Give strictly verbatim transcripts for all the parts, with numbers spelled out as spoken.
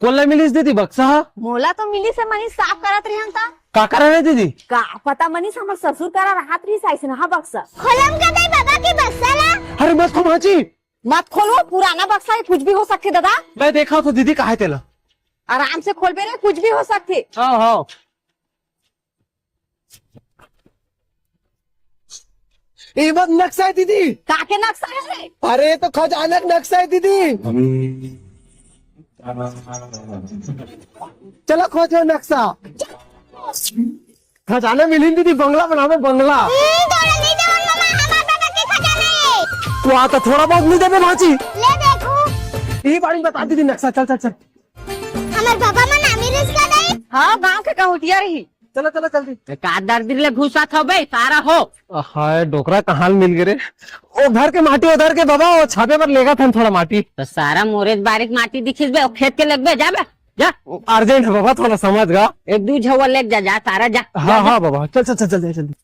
कोन ला मिलिस दीदी बक्सा ह? मोला तो मिलिस हे, मनीष साफ करत रिहन त। का करत हे दीदी? का पता मनीष, हमर ससुर करा राहत रिहिस अइसनहा बक्सा। खोलम का दे बाबा के बक्सा ला? अरे मत खो भांची। मत खोलो, पुराना बक्सा हे, कुछ भी हो सकथे दादा। मैं देखत हों दीदी कहाँ हे तेला। आराम से खोलबे रे, कुछ भी हो सकथे। हाँ, हाँ। ए बात नक्शा हे दीदी। का के नक्शा हे रे? अरे, तो खजाना के नक्शा हे दीदी। चलो खोजो नक्शा। खजाना मिली दीदी, बंगला बनावे, बंगला। हम्म, तोरा नहीं देवन मामा, हमार बाबा के खजाना हे। तो आ तो थोड़ा बहुत नहीं देबे भांची। ले देखो। यही बारे में बता दीदी नक्शा, चल, चल, चल। हमर बाबा मन आमी रिस का दई। हाँ, गांव के कहूटिया रही। चलो, चलो, जल्दी। का दर्द ले घुसा था बे, सारा हो। हाय, डोकरा कहाँ मिल गे रे? ओ घर के माटी उधर के बाबा, ओ छापे बर लेगत हन थोड़ा माटी। तो सारा मोरेज बारिक माटी दिखिस बे, ओ खेत के लेगबे, जा बे, जा। अर्जेंट हे बाबा, थोड़ा समझ गा। एक दू झवा लेग जा, जा, सारा जा। हाँ, जा, जा। हाँ बाबा, चल, चल, चल, चल, जल्दी।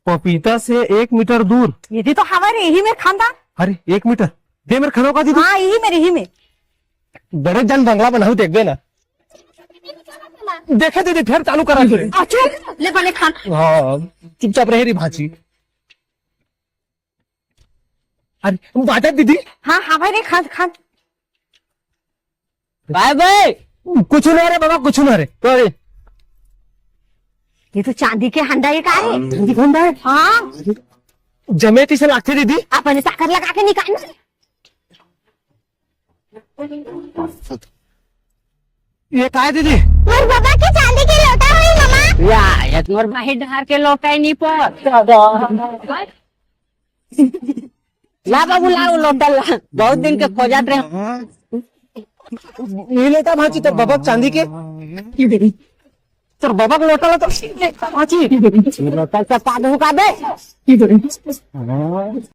पपीता से एक मीटर दूर। ये भी तो हवा रे, यही मेर खानदान। अरे, एक मीटर? दे मेर खनो का दीदी। हाँ, यही मेर, यही मेर। बड़े जन बंगला बनाऊ, देखबे ना। देखे दीदी, फिर चालू करा दे। अच्छा, ले बने खान। हाँ, चुपचाप रहे रे भांची। अरे, बाटा दीदी। हाँ, हाँ भाई रे, खान, खान। काय बे? कुछ ना रे बाबा, कुछ ना रे। तो रे। ये तो चांदी के हंडा हे का रे? चांदी के हंडा हे? हाँ। जमे तइसे लागथे दीदी। अपने ताकत लगा के निकाल ना। ये काय दीदी? मोर बाबा के चांदी के लोटा होही मामा। या, ये तो मोर बाहिर डहार के लोटा ही नहीं पर। ला बाबू, ला वो लोटा ला, बहुत दिन के खोजत रहे। ये लेता भांची तोर बाबा चांदी के। तोर बाबा के लोटा ला तो भांची। लोटा से पाद हो का बे?